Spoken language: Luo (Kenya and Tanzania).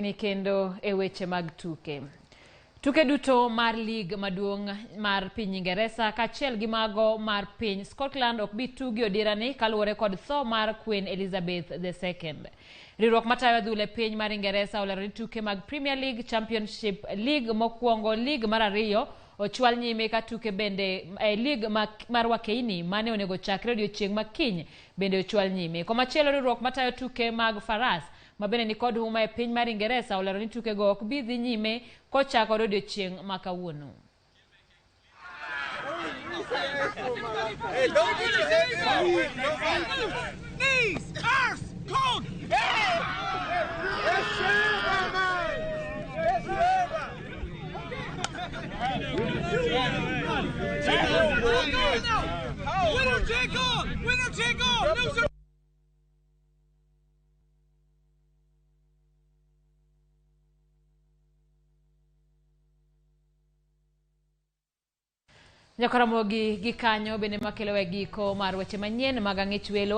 Ni kendo e weche mag tuke. Tuke duto mar lig maduong' mar piny Ingeresa kaachiel gi mago mar piny Scotland ok bi tugi odirani kaluwore kod tho mar Queen Elizabeth II. Riwruok matayo adhula e piny mar Ingeresa olero ni tuke mag Premier League, Championship League mokwongo, lig mar ariyo ochwal nyime ka tuke bende e lig mar wakeini mane onego chakre odiochieng' ma kiny bende ochwal nyime. Komachielo riwruok matayo tuke mag faras ma bende nikod huma e piny mar Ingeresa olero ni tukego ok bi dhi nyime kochakore odiochieng' ma kawuono. Knees, arse, cold. Winner take all! Winner take all! Loser. Nyakaramogi gi kanyo bende makelowa e giko mar weche manyien mag ang'ich welo.